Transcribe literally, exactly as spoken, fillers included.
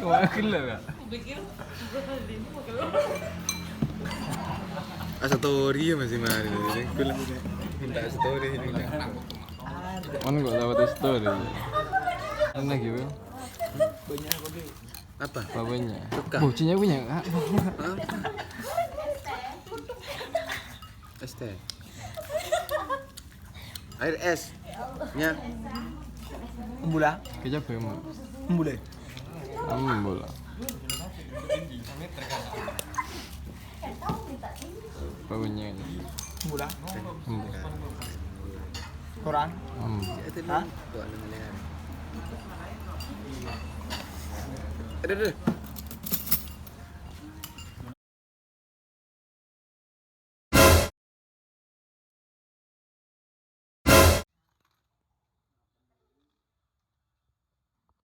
Wah, gila, Kak. Ah, story ya masih mari. Gila. Minta story ini. Mana kok dapat story? Mana gitu? Apa? Apanya? Suka. Baunya punya, Kak. Hah? Es teh. Air es. Nya. Embula. Kecap ya, Mak? Embule. Embula. Baunya ini. Embula. Embula. Koran. Hmm. Hah? Aduh, aduh.